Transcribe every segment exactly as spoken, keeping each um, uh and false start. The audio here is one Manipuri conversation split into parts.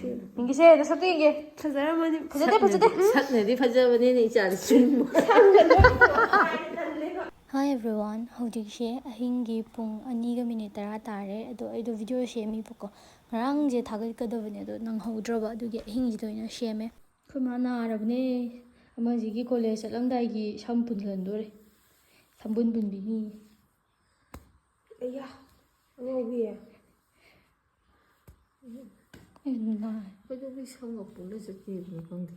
ꯌꯦꯡꯒꯦꯁꯦ, ꯅꯁꯛꯇꯣ ꯌꯦꯡꯒꯦ꯫ ꯐꯖꯔꯝꯃꯅꯤ꯫ ꯐꯖꯗꯦ, ꯐꯖꯗꯦ꯫ ꯁꯛꯅꯗꯤ ꯐꯖꯕꯅꯤꯅ ꯏꯆꯥꯗꯤ ꯆꯨꯝꯕ꯫ Hi everyone, ꯍꯧꯖꯤꯛꯁꯦ ꯑꯍꯤꯡꯒꯤ ꯄꯨꯡ ꯑꯅꯤꯒ ꯃꯤꯅꯤꯠ ꯇꯔꯥ ꯇꯥꯔꯦ꯫ ꯑꯗꯣ ꯑꯩꯗꯣ ꯚꯤꯗꯤꯑꯣ ꯁꯦꯝꯃꯤꯕꯀꯣ, ꯉꯔꯥꯡꯁꯦ ꯊꯥꯒꯠꯀꯗꯕꯅꯦ, ꯑꯗꯣ ꯅꯪꯍꯧꯗ꯭ꯔꯕ, ꯑꯗꯨꯒꯤ ꯑꯍꯤꯡꯁꯤꯗ ꯑꯣꯏꯅ ꯁꯦꯝꯃꯦ꯫ ꯑꯩꯈꯣꯏ ꯃꯥ ꯅꯥꯔꯕꯅꯦ, ꯑꯃꯁꯤꯒꯤ ꯀꯣꯂꯦꯖ ꯆꯠꯂꯝꯗꯥꯏꯒꯤ ꯁꯝ ꯄꯨꯟꯁꯤꯟꯗꯣꯔꯦ, ꯁꯝꯕꯨꯟ ꯄꯨꯟꯕꯤꯅꯤ꯫ ꯑꯌꯥ, ꯑꯉꯧꯕꯤ꯫ ꯑꯩ ꯅꯥꯏ꯫ ꯀꯩꯗꯧꯕꯩ ꯁꯝꯒ ꯄꯨꯜꯂ ꯆꯠꯀꯦꯗꯨꯅꯣ ꯈꯪꯗꯦ꯫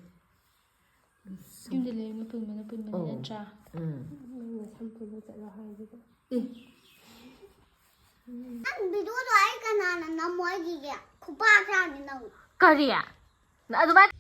ꯌꯨꯝꯗ ꯂꯩꯔ ꯃꯄꯨꯟꯕꯅ ꯄꯨꯟꯕꯅꯤ ꯑꯣ꯫ ꯅꯠꯇ꯭ꯔꯥ? ꯎꯝ꯫ ꯅꯪꯅ ꯁꯝ ꯄꯨꯜꯂ ꯆꯠꯂꯣ ꯍꯥꯏꯗꯨꯗ꯫ ꯑꯦ꯫ ꯅꯪ ꯚꯤꯗꯤꯑꯣꯗꯣ ꯑꯩ ꯀꯅꯥꯅ ꯅꯝꯃꯣ ꯍꯥꯏꯈꯤꯒꯦ? ꯈꯨꯄꯥꯛ ꯆꯥꯅꯤ ꯅꯪ꯫ ꯀꯔꯤ? ꯑꯗꯨꯃꯥꯏꯅ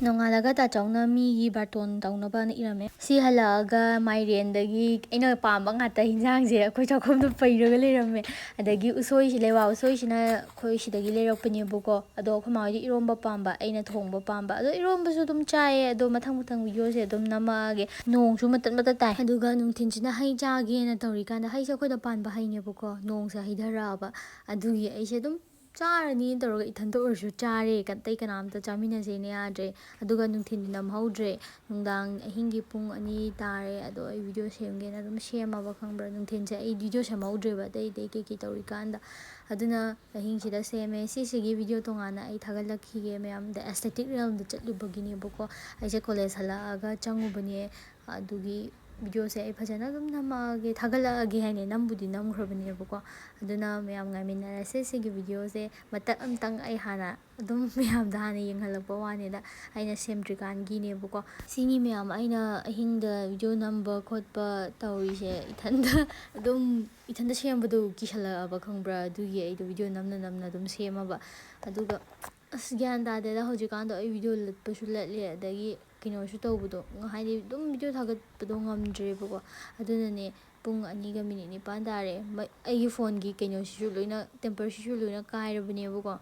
ꯅꯣꯡꯉꯥꯜꯂꯒ ꯇꯥꯆꯧꯅ ꯃꯤꯒꯤ ꯕꯥꯔꯇꯣꯟ ꯇꯧꯅꯕꯅ ꯏꯔꯝꯃꯦ꯫ ꯁꯤ ꯍꯜꯂꯛꯑꯒ ꯃꯥꯏꯔꯦꯟꯗꯒꯤ ꯑꯩꯅ ꯄꯥꯝꯕ ꯉꯥꯛꯇ ꯍꯤꯟꯖꯥꯡꯁꯦ ꯑꯩꯈꯣꯏ ꯆꯥꯛꯈꯨꯝꯗ ꯄꯩꯔꯒ ꯂꯩꯔꯝꯃꯦ꯫ ꯑꯗꯒꯤ ꯎꯁꯣꯏꯁꯤ, ꯂꯩꯋꯥ ꯎꯁꯣꯏꯁꯤꯅ ꯑꯩꯈꯣꯏ ꯁꯤꯗꯒꯤ ꯂꯩꯔꯛꯄꯅꯦꯕꯀꯣ꯫ ꯑꯗꯣ ꯑꯩꯈꯣꯏ ꯃꯥ ꯍꯣꯏꯗꯤ ꯏꯔꯣꯝꯕ ꯄꯥꯝꯕ, ꯑꯩꯅ ꯊꯣꯡꯕ ꯄꯥꯝꯕ꯫ ꯑꯗꯣ ꯏꯔꯣꯝꯕꯁꯨ ꯑꯗꯨꯝ ꯆꯥꯏꯌꯦ꯫ ꯑꯗꯣ ꯃꯊꯪ ꯃꯊꯪ ꯚꯤꯗꯤꯑꯣꯁꯦ ꯑꯗꯨꯝ ꯅꯝꯃꯛꯑꯒꯦ꯫ ꯅꯣꯡꯁꯨ ꯃꯇꯠ ꯃꯇꯠ ꯇꯥꯏ꯫ ꯑꯗꯨꯒ ꯅꯨꯡꯊꯤꯟꯁꯤꯅ ꯍꯩ ꯆꯥꯒꯦꯅ ꯇꯧꯔꯤꯀꯥꯟꯗ, ꯍꯩꯁꯦ ꯑꯩꯈꯣꯏꯗ ꯄꯥꯟꯕ ꯍꯩꯅꯦꯕꯀꯣ, ꯅꯣꯡꯁꯦ ꯍꯩꯊꯔꯛꯑꯕ꯫ ꯑꯗꯨꯒꯤ ꯑꯩꯁꯦ ꯑꯗꯨꯝ ꯆꯥꯔꯅꯤ ꯇꯧꯔꯒ ꯏꯊꯟꯇ ꯑꯣꯏꯔꯁꯨ ꯆꯥꯔꯦ, ꯑꯇꯩ ꯀꯅꯥꯝꯇ ꯆꯥꯃꯤꯟꯅꯁꯦꯅ ꯌꯥꯗ꯭ꯔꯦ꯫ ꯑꯗꯨꯒ ꯅꯨꯡꯊꯤꯟꯗꯤ ꯅꯝꯍꯧꯗ꯭ꯔꯦ, ꯅꯨꯡꯗꯥꯡ ꯑꯍꯤꯡꯒꯤ ꯄꯨꯡ ꯑꯅꯤ ꯇꯥꯔꯦ꯫ ꯑꯗꯣ ꯑꯩ ꯚꯤꯗꯤꯑꯣ ꯁꯦꯝꯒꯦꯅ ꯑꯗꯨꯝ ꯁꯦꯝꯃꯕ, ꯈꯪꯕ꯭ꯔꯥ? ꯅꯨꯡꯊꯤꯟꯁꯦ ꯑꯩ ꯚꯤꯗꯤꯑꯣ ꯁꯦꯝꯍꯧꯗ꯭ꯔꯦꯕ, ꯑꯇꯩ ꯑꯇꯩ ꯀꯩꯀꯩ ꯇꯧꯔꯤꯀꯥꯟꯗ꯫ ꯑꯗꯨꯅ ꯑꯍꯤꯡꯁꯤꯗ ꯁꯦꯝꯃꯦ꯫ ꯁꯤꯁꯤꯒꯤ ꯚꯤꯗꯤꯑꯣ ꯇꯣꯉꯥꯟꯅ ꯑꯩ ꯊꯥꯒꯠꯂꯛꯈꯤꯒꯦ ꯃꯌꯥꯝꯗ꯫ Aesthetic realmꯗ ꯆꯠꯂꯨꯕꯒꯤꯅꯦꯕꯀꯣ, ꯑꯩꯁꯦ ꯀꯣꯂꯦꯖ ꯍꯜꯂꯛꯑꯒ ꯆꯪꯉꯨꯕꯅꯦ꯫ ꯑꯗꯨꯒꯤ ꯚꯤꯗꯤꯑꯣꯁꯦ ꯑꯩ ꯐꯖꯅ ꯑꯗꯨꯝ ꯅꯝꯃꯛꯑꯒꯦ, ꯊꯥꯒꯠꯂꯛꯑꯒꯦ ꯍꯥꯏꯅ ꯅꯝꯕꯨꯗꯤ ꯅꯝꯈ꯭ꯔꯕꯅꯦꯕꯀꯣ꯫ ꯑꯗꯨꯅ ꯃꯌꯥꯝ ꯉꯥꯏꯃꯤꯟꯅꯔꯁꯦ꯫ ꯁꯤꯒꯤ ꯚꯤꯗꯤꯑꯣꯁꯦ ꯃꯇꯠ ꯑꯃꯇꯪ ꯑꯩ ꯍꯥꯟꯅ ꯑꯗꯨꯝ ꯃꯌꯥꯝꯗ ꯍꯥꯟꯅ ꯌꯦꯡꯍꯜꯂꯛꯄ ꯋꯥꯅꯤꯗ, ꯑꯩꯅ ꯁꯦꯝꯗ꯭ꯔꯤꯀꯥꯟꯒꯤꯅꯦꯕꯀꯣ꯫ ꯁꯤꯒꯤ ꯃꯌꯥꯝ ꯑꯩꯅ ꯑꯍꯤꯡꯗ ꯚꯤꯗꯤꯑꯣ ꯅꯝꯕ ꯈꯣꯠꯄ ꯇꯧꯔꯤꯁꯦ ꯏꯊꯟꯗ ꯑꯗꯨꯝ ꯏꯊꯟꯗ ꯁꯦꯝꯕꯗꯣ ꯀꯤꯁꯜꯂꯛꯑꯕ, ꯈꯪꯕ꯭ꯔꯥ? ꯑꯗꯨꯒꯤ ꯑꯩꯗꯣ ꯚꯤꯗꯤꯑꯣ ꯅꯝꯅ ꯅꯝꯅ ꯑꯗꯨꯝ ꯁꯦꯝꯃꯕ꯫ ꯑꯗꯨꯒ ꯑꯁ, ꯒ꯭ꯌꯥꯟ ꯇꯥꯗꯦꯗ, ꯍꯧꯖꯤꯛꯀꯥꯟꯗꯣ ꯑꯩ ꯚꯤꯗꯤꯑꯣ ꯂꯠꯄꯁꯨ ꯂꯠꯂꯦ, ꯑꯗꯒꯤ ꯀꯩꯅꯣꯁꯨ ꯇꯧꯕꯗꯣ, ꯍꯥꯏꯗꯤ ꯑꯗꯨꯝ ꯚꯤꯗꯤꯑꯣ ꯊꯥꯒꯠꯄꯗꯣ ꯉꯝꯗ꯭ꯔꯦꯕꯀꯣ꯫ ꯑꯗꯨꯅꯅꯦ, ꯄꯨꯡ ꯑꯅꯤꯒ ꯃꯤꯅꯤꯠ ꯅꯤꯄꯥꯟ ꯇꯥꯔꯦ꯫ ꯃ-, ꯑꯩꯒꯤ ꯐꯣꯟꯒꯤ ꯀꯩꯅꯣꯁꯤꯁꯨ ꯂꯣꯏꯅ, temperꯁꯤꯁꯨ ꯂꯣꯏꯅ ꯀꯥꯏꯔꯕꯅꯦꯕꯀꯣ꯫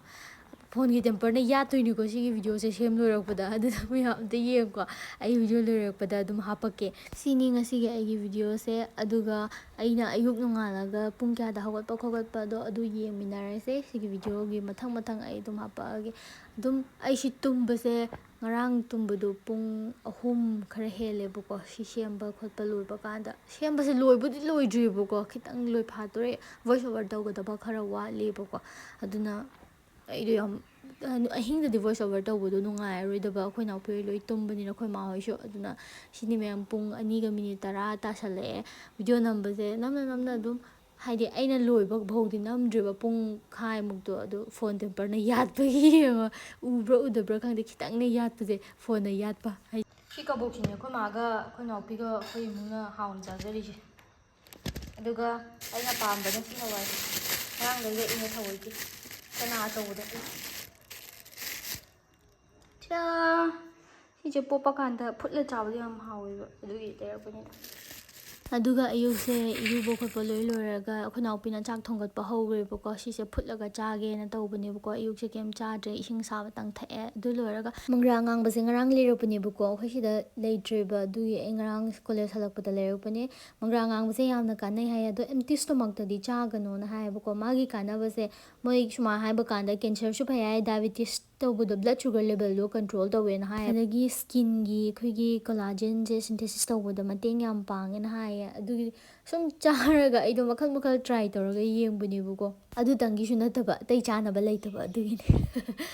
ꯐꯣꯟꯒꯤ ꯇꯦꯝꯄꯔꯅ ꯌꯥꯠꯇꯣꯏꯅꯤꯀꯣ ꯁꯤꯒꯤ ꯚꯤꯗꯤꯑꯣꯁꯦ ꯁꯦꯝ ꯂꯣꯏꯔꯛꯄꯗ꯫ ꯑꯗꯨꯅ ꯃꯌꯥꯝ ꯑꯝꯇ ꯌꯦꯡꯉꯨꯀꯣ, ꯑꯩ ꯚꯤꯗꯤꯑꯣ ꯂꯣꯏꯔꯛꯄꯗ ꯑꯗꯨꯝ ꯍꯥꯞꯄꯛꯀꯦ꯫ ꯁꯤꯅꯤ ꯉꯁꯤꯒꯤ ꯑꯩꯒꯤ ꯚꯤꯗꯤꯑꯣꯁꯦ꯫ ꯑꯗꯨꯒ ꯑꯩꯅ ꯑꯌꯨꯛ ꯅꯣꯡꯉꯥꯜꯂꯒ ꯄꯨꯡ ꯀꯌꯥꯗ ꯍꯧꯒꯠꯄ ꯈꯣꯠꯀꯠꯄꯗꯣ ꯑꯗꯨ ꯌꯦꯡꯃꯤꯟꯅꯔꯁꯦ ꯁꯤꯒꯤ ꯚꯤꯗꯤꯑꯣꯒꯤ ꯃꯊꯪ ꯃꯊꯪ ꯑꯩ ꯑꯗꯨꯝ ꯍꯥꯞꯄꯛꯑꯒꯦ꯫ ꯑꯗꯨꯝ ꯑꯩꯁꯤ ꯇꯨꯝꯕꯁꯦ, ꯉꯔꯥꯡ ꯇꯨꯝꯕꯗꯣ ꯄꯨꯡ ꯑꯍꯨꯝ ꯈꯔ ꯍꯦꯜꯂꯦꯕꯀꯣ, ꯁꯤ ꯁꯦꯝꯕ ꯈꯣꯠꯄ ꯂꯣꯏꯕ ꯀꯥꯟꯗ꯫ ꯁꯦꯝꯕꯁꯦ ꯂꯣꯏꯕꯨꯗꯤ ꯂꯣꯏꯗ꯭ꯔꯤꯕꯀꯣ, ꯈꯤꯇꯪ ꯂꯣꯏꯐꯥꯠꯇꯣꯔꯦ꯫ ꯚꯣꯏꯁ ꯑꯣꯚꯔ ꯇꯧꯒꯗꯕ ꯈꯔ ꯋꯥꯠꯂꯤꯕꯀꯣ꯫ ꯑꯗꯨꯅ ꯑꯩꯗꯣ ꯌꯥꯝ, ꯑꯍꯤꯡꯗꯗꯤ ꯚꯣꯏꯁ ꯑꯣꯚꯔ ꯇꯧꯕꯗꯣ ꯅꯨꯡꯉꯥꯏꯔꯔꯣꯏꯗꯕ, ꯑꯩꯈꯣꯏ ꯏꯅꯥꯎꯄꯤ ꯍꯣꯏ ꯂꯣꯏ ꯇꯨꯝꯕꯅꯤꯅ, ꯑꯩꯈꯣꯏ ꯏꯃꯥ ꯍꯣꯏꯁꯨ꯫ ꯑꯗꯨꯅ ꯁꯤꯅꯤ ꯃꯌꯥꯝ, ꯄꯨꯡ ꯑꯅꯤꯒ ꯃꯤꯅꯤꯠ ꯇꯔꯥ ꯇꯥꯁꯜꯂꯛꯑꯦ꯫ ꯚꯤꯗꯤꯑꯣ ꯅꯝꯕꯁꯦ ꯅꯝꯅ ꯅꯝꯅ ꯑꯗꯨꯝ, ꯍꯥꯏꯗꯤ ꯑꯩꯅ ꯂꯣꯏꯕ ꯐꯥꯎꯗꯤ ꯅꯝꯗ꯭ꯔꯤꯕ, ꯄꯨꯡ ꯈꯥꯏꯃꯨꯛꯇꯣ꯫ ꯑꯗꯣ ꯐꯣꯟ ꯇꯦꯝꯄꯔꯅ ꯌꯥꯠꯄꯒꯤ ꯌꯦꯡꯉꯣ, ꯎꯕ꯭ꯔꯥ ꯎꯗꯕ꯭ꯔꯥ ꯈꯪꯗꯦ, ꯈꯤꯇꯪꯅꯦ ꯌꯥꯠꯄꯁꯦ, ꯐꯣꯟꯅ ꯌꯥꯠꯄ ꯍꯥꯏ꯫ ꯁꯤ ꯀꯕꯣꯛꯁꯤꯅꯦ ꯑꯩꯈꯣꯏ ꯃꯥꯒ ꯑꯩꯈꯣꯏ ꯏꯅꯥꯎꯄꯤꯒ ꯑꯩꯈꯣꯏ ꯏꯃꯨꯡꯅ ꯍꯥꯎꯅ ꯆꯥꯖꯔꯤꯁꯦ꯫ ꯑꯗꯨꯒ ꯑꯩꯅ ꯄꯥꯝꯕꯅ ꯁꯤ ꯍꯋꯥꯏꯁꯦ꯫ ꯉꯔꯥꯡ ꯂꯩꯔꯛꯏꯅꯦ ꯊꯑꯣꯏꯒꯤ꯫ ꯆꯅꯥ ꯑꯆꯧꯕꯗꯣ꯫ ꯆꯥ! ꯁꯤꯁꯦ ꯄꯣꯞꯄ ꯀꯥꯟꯗ ꯐꯨꯠꯂ ꯆꯥꯕꯗꯣ ꯌꯥꯝ ꯍꯥꯎꯋꯦꯕ꯫ ꯑꯗꯨꯒꯤ ꯂꯩꯔꯛꯄꯅꯤꯗ꯫ ꯑꯗꯨꯒ ꯑꯌꯨꯛꯁꯦ ꯏꯔꯨꯕ ꯈꯣꯠꯄ ꯂꯣꯏ ꯂꯣꯏꯔꯒ ꯑꯩꯈꯣꯏ ꯏꯅꯥꯎꯄꯤꯅ ꯆꯥꯛ ꯊꯣꯡꯒꯠꯄ ꯍꯧꯈ꯭ꯔꯦꯕꯀꯣ꯫ ꯁꯤꯁꯦ ꯐꯨꯠꯂꯒ ꯆꯥꯒꯦꯅ ꯇꯧꯕꯅꯦꯕꯀꯣ꯫ ꯑꯌꯨꯛꯁꯦ ꯀꯩꯝ ꯆꯥꯗ꯭ꯔꯦ, ꯏꯁꯤꯡ ꯑꯁꯥꯕꯇꯪ ꯊꯛꯑꯦ꯫ ꯑꯗꯨ ꯂꯣꯏꯔꯒ ꯃꯪꯒ꯭ꯔꯥ ꯑꯉꯥꯡꯕꯁꯦ ꯉꯔꯥꯡ ꯂꯩꯔꯛꯄꯅꯦꯕꯀꯣ꯫ ꯑꯩꯈꯣꯏ ꯁꯤꯗ ꯂꯩꯇ꯭ꯔꯦꯕ, ꯑꯗꯨꯒꯤ ꯑꯩ ꯉꯔꯥꯡ ꯀꯣꯂꯦꯖ ꯍꯜꯂꯛꯄꯗ ꯂꯩꯔꯛꯄꯅꯦ꯫ ꯃꯪꯒ꯭ꯔꯥ ꯑꯉꯥꯡꯕꯁꯦ ꯌꯥꯝꯅ ꯀꯥꯟꯅꯩ ꯍꯥꯏ, ꯑꯗꯣ ꯑꯦꯝꯇꯤ ꯁ꯭ꯇꯣꯃꯛꯇꯗꯤ ꯆꯥꯒꯅꯣꯅ ꯍꯥꯏꯌꯦꯕꯀꯣ꯫ ꯃꯥꯒꯤ ꯀꯥꯟꯅꯕꯁꯦ, ꯃꯣꯏ ꯁꯨꯃꯥꯏꯅ ꯍꯥꯏꯕ ꯀꯥꯟꯗ, ꯀꯦꯟꯁꯔꯁꯨ ꯐꯩ ꯍꯥꯏ, ꯗꯥꯏꯕꯦꯇꯤꯁ ꯇꯧꯕꯗꯣ, ꯕ꯭ꯂꯗ ꯁꯨꯒꯔ ꯂꯦꯚꯦꯜꯗꯣ ꯀꯟꯇ꯭ꯔꯣꯜ ꯇꯧꯋꯦꯅ ꯍꯥꯏ, ꯑꯗꯒꯤ ꯁ꯭ꯀꯤꯟꯒꯤ ꯑꯩꯈꯣꯏꯒꯤ ꯀꯣꯂꯥꯖꯦꯟꯁꯦ ꯁꯤꯟꯊꯦꯁꯤꯁ ꯇꯧꯕꯗ ꯃꯇꯦꯡ ꯌꯥꯝ ꯄꯥꯡꯉꯦꯅ ꯍꯥꯏꯌꯦ꯫ ꯑꯗꯨꯒꯤ ꯁꯨꯝ ꯆꯥꯔꯒ ꯑꯩꯗꯣ ꯃꯈꯜ ꯃꯈꯜ ꯇ꯭ꯔꯥꯏ ꯇꯧꯔꯒ ꯌꯦꯡꯕꯅꯦꯕꯀꯣ꯫ ꯑꯗꯨꯇꯪꯒꯤꯁꯨ ꯅꯠꯇꯕ, ꯑꯇꯩ ꯆꯥꯅꯕ ꯂꯩꯇꯕ, ꯑꯗꯨꯒꯤꯅꯦ꯫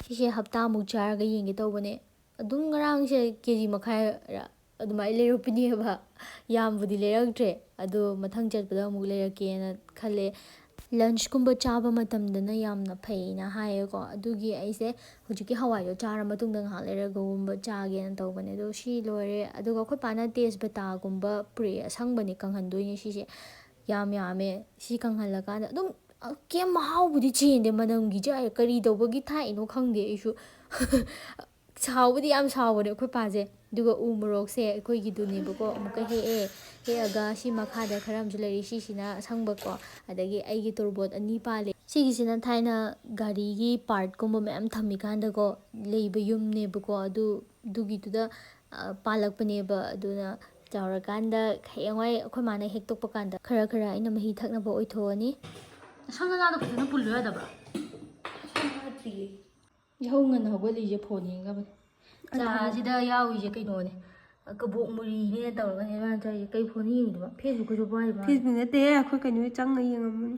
ꯁꯤꯁꯦ ꯍꯞꯇꯥꯃꯨꯛ ꯆꯥꯔꯒ ꯌꯦꯡꯒꯦ ꯇꯧꯕꯅꯦ꯫ ꯑꯗꯨꯝ ꯉꯔꯥꯡꯁꯦ ꯀꯦ ꯖꯤ ꯃꯈꯥꯏ ꯑꯗꯨꯃꯥꯏꯅ ꯂꯩꯔꯛꯄꯅꯦꯕ꯫ ꯌꯥꯝꯕꯨꯗꯤ ꯂꯩꯔꯛꯇ꯭ꯔꯦ, ꯑꯗꯣ ꯃꯊꯪ ꯆꯠꯄꯗ ꯑꯃꯨꯛ ꯂꯩꯔꯛꯀꯦꯅ ꯈꯜꯂꯦ꯫ ꯂꯟꯁꯀꯨꯝꯕ ꯆꯥꯕ ꯃꯇꯝꯗꯅ ꯌꯥꯝꯅ ꯐꯩꯅ ꯍꯥꯏꯌꯦꯀꯣ, ꯑꯗꯨꯒꯤ ꯑꯩꯁꯦ ꯍꯧꯖꯤꯛꯀꯤ ꯍꯋꯥꯏꯗꯣ ꯆꯥꯔ ꯃꯇꯨꯡꯗ ꯉꯥꯏꯍꯥꯛ ꯂꯩꯔꯒꯒꯨꯝꯕ ꯆꯥꯒꯦꯅ ꯇꯧꯕꯅꯦ꯫ ꯑꯗꯣ ꯁꯤ ꯂꯣꯏꯔꯦ, ꯑꯗꯨꯒ ꯑꯩꯈꯣꯏ ꯄꯥꯅ ꯇꯦꯖꯄꯇꯥꯒꯨꯝꯕ ꯄꯨꯔꯛꯑꯦ, ꯑꯁꯪꯕꯅꯦ, ꯀꯪꯍꯟꯗꯣꯏꯅꯦ ꯁꯤꯁꯦ꯫ ꯌꯥꯝ ꯌꯥꯝꯃꯦ꯫ ꯁꯤ ꯀꯪꯍꯜꯂꯀꯥꯟꯗ ꯑꯗꯨꯝ, ꯑ, ꯀꯩꯝ ꯃꯍꯥꯎꯕꯨꯗꯤ ꯆꯦꯟꯗꯦ, ꯃꯅꯝꯒꯤ ꯖꯥꯔ ꯀꯔꯤ ꯇꯧꯕꯒꯤ ꯊꯥꯛꯏꯅꯣ ꯈꯪꯗꯦ ꯑꯩꯁꯨ꯫ ꯁꯥꯎꯕꯗꯤ ꯌꯥꯝ ꯁꯥꯎꯕꯅꯦ ꯑꯩꯈꯣꯏ ꯄꯥꯁꯦ꯫ ꯑꯗꯨꯒ ꯎ ꯃꯣꯔꯣꯛꯁꯦ ꯑꯩꯈꯣꯏꯒꯤꯗꯨꯅꯦꯕꯀꯣ, ꯑꯃꯨꯛꯀ ꯍꯦꯛꯑꯦ꯫ ꯍꯦꯛꯑꯒ ꯁꯤ ꯃꯈꯥꯗ ꯈꯔ ꯑꯃꯁꯨ ꯂꯩꯔꯤ, ꯁꯤꯁꯤꯅ ꯑꯁꯪꯕꯀꯣ꯫ ꯑꯗꯒꯤ ꯑꯩꯒꯤ ꯇꯣꯔꯕꯣꯠ ꯑꯅꯤ ꯄꯥꯜꯂꯦ꯫ ꯁꯤꯒꯤꯁꯤꯅ ꯊꯥꯏꯅ ꯒꯥꯔꯤꯒꯤ ꯄꯥꯔꯠꯀꯨꯝꯕ ꯃꯌꯥꯝ ꯊꯝꯃꯤꯀꯥꯟꯗꯀꯣ ꯂꯩꯕ ꯌꯨꯝꯅꯦꯕꯀꯣ꯫ ꯑꯗꯨ ꯑꯗꯨꯒꯤꯗꯨꯗ ꯑ, ꯄꯥꯜꯂꯛꯄꯅꯦꯕ꯫ ꯑꯗꯨꯅ ꯆꯥꯎꯔꯀꯥꯟꯗ ꯍꯌꯦꯡꯋꯥꯏ ꯑꯩꯈꯣꯏ ꯃꯥꯅ ꯍꯦꯛꯇꯣꯛꯄ ꯀꯥꯟꯗ ꯈꯔ ꯈꯔ ꯑꯩꯅ ꯃꯍꯤ ꯊꯛꯅꯕ ꯑꯣꯏꯊꯣꯛꯑꯅꯤ꯫ ꯁꯝ ꯅꯅꯥꯗꯣ ꯐꯖꯅ ꯄꯨꯜꯂꯨ ꯌꯥꯗꯕ꯭ꯔꯥ? ꯌꯥꯍꯧ ꯉꯟꯅ ꯍꯧꯒꯠꯂꯤꯁꯦ ꯐꯣꯟ ꯌꯦꯡꯉꯒꯅꯤ꯫ ꯆꯥꯁꯤꯗ ꯌꯥꯎꯔꯤꯁꯦ ꯀꯩꯅꯣꯅꯦ, ꯀꯕꯣꯛ ꯃꯨꯔꯤꯅꯦ ꯇꯧꯔꯒꯅꯦ ꯃꯥꯅ ꯆꯥꯔꯤꯁꯦ꯫ ꯀꯩ ꯐꯣꯟ ꯌꯦꯡꯉꯤꯅꯣ? ꯐꯦꯁꯕꯨꯛꯀꯁꯨ ꯄꯥꯏꯔꯤꯕ ꯃꯥꯅ꯫ ꯐꯦꯁꯕꯨꯛ ꯅꯠꯇꯦ, ꯑꯩꯈꯣꯏ ꯀꯩꯅꯣ ꯆꯪꯉ ꯌꯦꯡꯉꯝꯕꯅꯤ꯫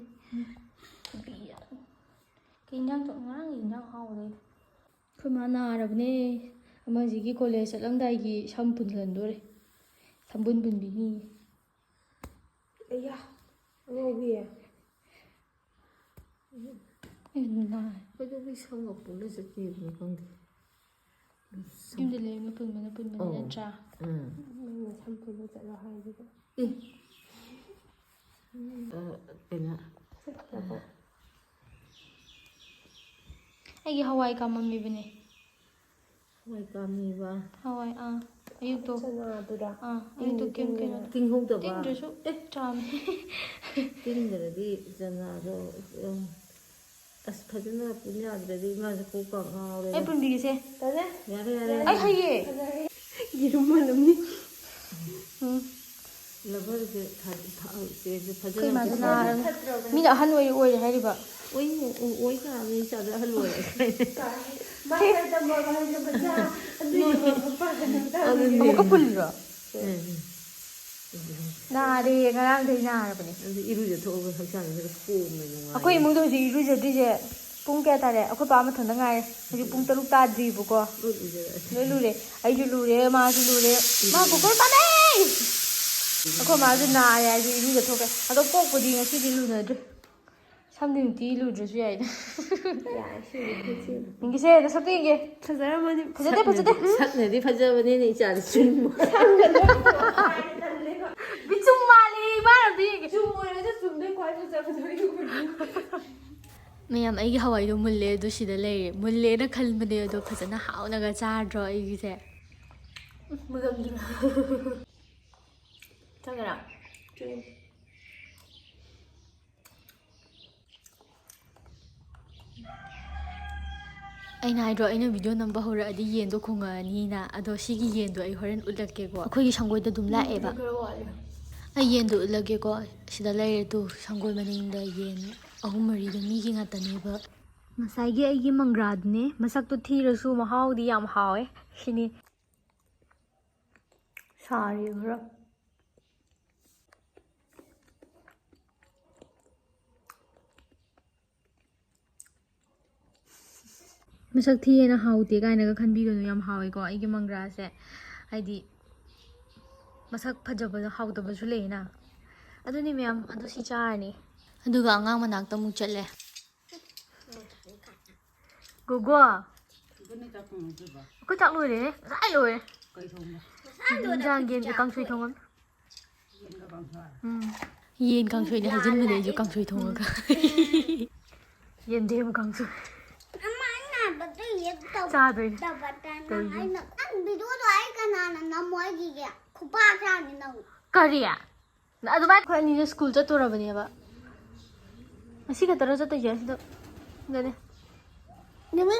ꯀꯩ ꯏꯟꯖꯥꯡ ꯆꯥ-, ꯉꯔꯥꯡꯒꯤ ꯏꯟꯖꯥꯡ ꯍꯥꯎꯕꯗꯩꯗ꯫ ꯑꯩꯈꯣꯏ ꯃꯥ ꯅꯥꯔꯕꯅꯦ꯫ ꯑꯃꯁꯤꯒꯤ ꯀꯣꯂꯦꯖ ꯆꯠꯂꯝꯗꯥꯏꯒꯤ ꯁꯝ ꯄꯨꯟꯁꯤꯟꯗꯣꯔꯦ꯫ ꯁꯝꯕꯨꯟ ꯄꯨꯟꯕꯤꯅꯤ꯫ ꯑꯌꯥ, ꯑꯉꯥꯎꯕꯤ꯫ ꯑꯩ ꯅꯥꯏ꯫ ꯀꯩꯗꯧꯕꯩ ꯁꯝꯒ ꯄꯨꯜꯂ ꯆꯠꯀꯦꯗꯨꯅꯣ ꯈꯪꯗꯦ꯫ ꯌꯨꯝꯗ ꯂꯩ ꯃꯄꯨꯟꯕꯅ ꯄꯨꯟꯕꯅꯤ ꯑꯧ꯫ ꯅꯠꯇ꯭ꯔꯥ? ꯎꯝ꯫ ꯅꯪꯅ ꯁꯝ ꯄꯨꯜꯂ ꯆꯠꯂꯣ ꯍꯥꯏꯗꯨꯗ꯫ ꯑꯦ꯫ ꯑ, ꯀꯩꯅꯣ꯫ ꯆꯠꯈ꯭ꯔꯕꯣ? ꯑꯩꯒꯤ ꯍꯋꯥꯏ ꯀꯥꯝꯃꯝꯃꯤꯕꯅꯦ꯫ ꯍꯋꯥꯏ ꯀꯥꯝꯃꯤꯕ? ꯍꯋꯥꯏ, ꯑꯥ꯫ ꯑꯌꯨꯛꯇꯣ꯫ ꯆꯅꯥꯗꯨꯔꯥ? ꯑꯥ, ꯑꯌꯨꯛꯇꯣ ꯇꯤꯡ-, ꯀꯩꯝ ꯀꯩꯅꯣ꯫ ꯇꯤꯡꯍꯧꯗꯕ? ꯇꯤꯡꯗ꯭ꯔꯁꯨ ꯑꯦ꯫ ꯆꯥꯝꯃꯤ꯫ ꯇꯤꯡꯗ꯭ꯔꯗꯤ ꯆꯅꯥꯗꯣ, ꯎꯝ꯫ ꯑꯁ, ꯐꯖꯅ ꯄꯨꯟ ꯌꯥꯗ꯭ꯔꯗꯤ ꯏꯃꯥꯁꯦ ꯀꯣꯛꯀ ꯉꯥꯎꯔꯦꯗ꯫ ꯑꯩ ꯄꯨꯟꯕꯤꯒꯦꯁꯦ꯫ ꯇꯜꯂꯦ꯫ ꯌꯥꯔꯦ, ꯌꯥꯔꯦ꯫ ꯑꯩ ꯍꯩꯌꯦ꯫ ꯌꯦꯔꯨꯝ ꯃꯥꯜꯂꯝꯅꯤ꯫ ꯎꯝ꯫ ꯂꯕꯔꯁꯦ ꯊꯥ-, ꯊꯥ-, ꯆꯦꯁꯦ ꯐꯖꯅ ꯑꯩꯈꯣꯏ ꯏꯃꯥꯁꯦ ꯑꯝꯇ ꯅꯥꯔꯕꯅꯤ꯫ ꯃꯤꯅ ꯑꯍꯟ ꯑꯣꯏ ꯑꯣꯏꯔꯦ ꯍꯥꯏꯔꯤꯕ꯫ ꯑꯣꯏ, ꯑꯣꯏ, ꯑꯣꯏ ꯇꯥꯕꯅꯤ, ꯏꯆꯥꯗ ꯑꯍꯜ ꯑꯣꯏꯔꯦ꯫ ꯃꯥꯁꯇꯔ ꯇꯝꯃꯕ ꯍꯥꯏꯁꯦ ꯃꯆꯥ ꯑꯅꯣꯏꯕ ꯑꯃ ꯄꯥꯟꯒꯅꯨ ꯇꯥꯕꯅꯤ꯫ ꯑꯗꯨꯅꯦ꯫ ꯑꯃꯨꯛꯀ ꯄꯨꯜꯂꯤꯔꯣ? ꯎꯝ꯫ ꯅꯥꯔꯦ, ꯉꯔꯥꯡꯗꯩ ꯅꯥꯔꯕꯅꯦ꯫ ꯑꯗꯨ ꯏꯔꯨꯖꯊꯣꯛꯑꯒ ꯍꯛꯆꯥꯡꯁꯦ ꯈꯔ ꯀꯣꯝꯅ ꯅꯨꯡꯉꯥꯏ꯫ ꯑꯩꯈꯣꯏ ꯏꯃꯨꯡꯗ ꯍꯧꯖꯤꯛ ꯏꯔꯨꯖꯗ꯭ꯔꯤꯁꯦ ꯄꯨꯡ ꯀꯌꯥ ꯇꯥꯔꯦ? ꯑꯩꯈꯣꯏ ꯄꯥ ꯃꯊꯟꯇ ꯉꯥꯏꯔꯦ꯫ ꯍꯧꯖꯤꯛ ꯄꯨꯡ ꯇꯔꯨꯛ ꯇꯥꯗ꯭ꯔꯤꯕꯀꯣ꯫ ꯂꯣꯏ ꯂꯨꯖꯔꯦ꯫ ꯂꯣꯏ ꯂꯨꯔꯦ꯫ ꯑꯩꯁꯨ ꯂꯨꯔꯦ, ꯃꯥꯁꯨ ꯂꯨꯔꯦ꯫ ꯃꯥ ꯀꯨꯀꯔ ꯄꯥꯝꯃꯦ! ꯑꯩꯈꯣꯏ ꯃꯥꯁꯨ ꯅꯥꯔꯦ ꯍꯥꯏꯁꯦ ꯏꯔꯨꯖꯊꯣꯛꯈ꯭ꯔꯦ꯫ ꯑꯗꯣ ꯀꯣꯛꯄꯨꯗꯤ ꯉꯁꯤꯗꯤ ꯂꯨꯅꯗ꯭ꯔꯤ꯫ ꯁꯝꯗꯤ ꯅꯨꯡꯇꯤꯒꯤ ꯂꯨꯗ꯭ꯔꯁꯨ ꯌꯥꯏꯗ꯫ ꯌꯥꯏ, ꯁꯤꯗꯤ ꯐꯖꯩ꯫ ꯌꯦꯡꯒꯦꯁꯦ, ꯅꯁꯛꯇꯣ ꯌꯦꯡꯒꯦ꯫ ꯐꯖꯔꯝꯃꯅꯤ꯫ ꯐꯖꯗꯦ, ꯐꯖꯗꯦ꯫ ꯁꯛꯅꯗꯤ, ꯁꯛꯅꯗꯤ ꯐꯖꯕꯅꯤꯅꯦ, ꯏꯆꯥꯗꯤ ꯆꯨꯝꯕ꯫ ꯕꯤꯆꯨꯝ ꯃꯥꯜꯂꯦ, ꯏꯃꯥꯅ ꯑꯝꯇ ꯌꯦꯡꯒꯦ꯫ ꯆꯨꯝ ꯑꯣꯏꯔꯁꯨ ꯆꯨꯝꯗꯩ ꯈ꯭ꯋꯥꯏ ꯐꯖꯕꯗꯣ ꯑꯩ ꯎꯔꯦ꯫ ꯃꯌꯥꯝ, ꯑꯩꯒꯤ ꯍꯋꯥꯏꯗꯣ ꯃꯨꯜꯂꯦ, ꯑꯗꯨ ꯁꯤꯗ ꯂꯩꯔꯦ꯫ ꯃꯨꯜꯂꯦꯅ ꯈꯟꯕꯅꯦ, ꯑꯗꯣ ꯐꯖꯅ ꯍꯥꯎꯅꯒ ꯆꯥꯗ꯭ꯔꯣ ꯑꯩꯒꯤꯁꯦ? ꯃꯨꯜꯂꯝꯗ꯭ꯔꯣ? ꯆꯪꯉꯤꯔꯥ? ꯆꯪꯉꯤ꯫ ꯑꯩꯅ ꯍꯥꯏꯗ꯭ꯔꯣ, ꯑꯩꯅ ꯚꯤꯗꯤꯑꯣ ꯅꯝꯕ ꯍꯧꯔꯛꯑꯗꯤ ꯌꯦꯟꯗꯣ ꯈꯣꯡꯉꯛꯑꯅꯤꯅ꯫ ꯑꯗꯣ ꯁꯤꯒꯤ ꯌꯦꯟꯗꯣ ꯑꯩ ꯍꯣꯔꯦꯟ ꯎꯠꯂꯛꯀꯦꯀꯣ꯫ ꯑꯩꯈꯣꯏꯒꯤ ꯁꯪꯒꯣꯏꯗ ꯑꯗꯨꯝ ꯂꯥꯛꯑꯦꯕ꯫ ꯑꯩ ꯌꯦꯟꯗꯣ ꯎꯠꯂꯒꯦꯀꯣ꯫ ꯁꯤꯗ ꯂꯩꯔꯦ ꯇꯨ, ꯁꯪꯒꯣꯏ ꯃꯅꯤꯡꯗ ꯌꯦꯟ ꯑꯍꯨꯝ ꯃꯔꯤꯗꯣ ꯃꯤꯒꯤ ꯉꯥꯛꯇꯅꯦꯕ꯫ ꯉꯁꯥꯏꯒꯤ ꯑꯩꯒꯤ ꯃꯪꯒ꯭ꯔꯥꯗꯨꯅꯦ, ꯃꯁꯛꯇꯣ ꯊꯤꯔꯁꯨ ꯃꯍꯥꯎꯗꯤ ꯌꯥꯝ ꯍꯥꯎꯋꯦ꯫ ꯁꯤꯅꯤ꯫ ꯁꯥꯔꯤ ꯈꯔ꯫ ꯃꯁꯛ ꯊꯤꯌꯦꯅ ꯍꯥꯎꯇꯦ ꯀꯥꯏꯅꯒ ꯈꯟꯕꯤꯒꯅꯨ, ꯌꯥꯝ ꯍꯥꯎꯋꯦꯀꯣ ꯑꯩꯒꯤ ꯃꯪꯒ꯭ꯔꯥꯁꯦ꯫ ꯍꯥꯏꯗꯤ ꯃꯁꯛ ꯐꯖꯕꯗꯣ ꯍꯥꯎꯇꯕꯁꯨ ꯂꯩꯌꯦꯅ꯫ ꯑꯗꯨꯅꯤ ꯃꯌꯥꯝ, ꯑꯗꯨ ꯁꯤ ꯆꯥꯔꯅꯤ꯫ ꯑꯗꯨꯒ ꯑꯉꯥꯡ ꯃꯅꯥꯛꯇ ꯑꯃꯨꯛ ꯆꯠꯂꯦ꯫ ꯒꯣꯒꯣ, ꯑꯗꯨꯅ ꯆꯥꯛ ꯊꯣꯡꯉꯗꯣꯏꯕ? ꯑꯩꯈꯣꯏ ꯆꯥꯛ ꯂꯣꯏꯔꯦ, ꯉꯁꯥꯏ ꯂꯣꯏꯔꯦ꯫ ꯀꯩ ꯊꯣꯡꯕ? ꯏꯟꯖꯥꯡ ꯌꯦꯟꯒ ꯀꯥꯡꯁꯣꯏ ꯊꯣꯡꯉꯝ꯫ ꯌꯦꯟꯒ ꯀꯥꯡꯁꯣꯏ? ꯎꯝ꯫ ꯌꯦꯟ ꯀꯥꯡꯁꯣꯏꯅꯦ ꯍꯥꯏꯖꯤꯟꯕꯅꯦ ꯑꯩꯁꯨ, ꯀꯥꯡꯁꯣꯏ ꯊꯣꯡꯉꯒ꯫ ꯌꯦꯟꯗꯦꯝ ꯀꯥꯡꯁꯣꯏ꯫ ꯑꯃ ꯑꯩꯅ ꯍꯥꯏꯕꯗꯣ ꯌꯦꯞ ꯇꯧ-, ꯆꯥꯗꯣꯏꯅꯦ꯫ ꯇꯧꯕꯇ ꯅꯪ ꯀꯩꯒꯤ? ꯑꯩꯅ, ꯅꯪ ꯚꯤꯗꯤꯑꯣꯗꯣ ꯑꯩ ꯀꯅꯥꯅ ꯅꯝꯃꯣ ꯍꯥꯏꯈꯤꯒꯦ? ꯈꯨꯄꯥꯛ ꯆꯥꯅꯤ ꯅꯪ꯫ ꯀꯔꯤ? ꯑꯗꯨꯃꯥꯏꯅ ꯑꯩꯈꯣꯏ ꯑꯅꯤꯁꯦ ꯁ꯭ꯀꯨꯜ ꯆꯠꯇꯣꯔꯕꯅꯦꯕ꯫ ꯉꯁꯤ ꯈꯛꯇꯔꯣ ꯆꯠꯇꯣꯏꯁꯦ? ꯑꯁꯤꯗ, ꯁꯤꯗꯅꯦ꯫ ꯅꯨꯃꯤꯠ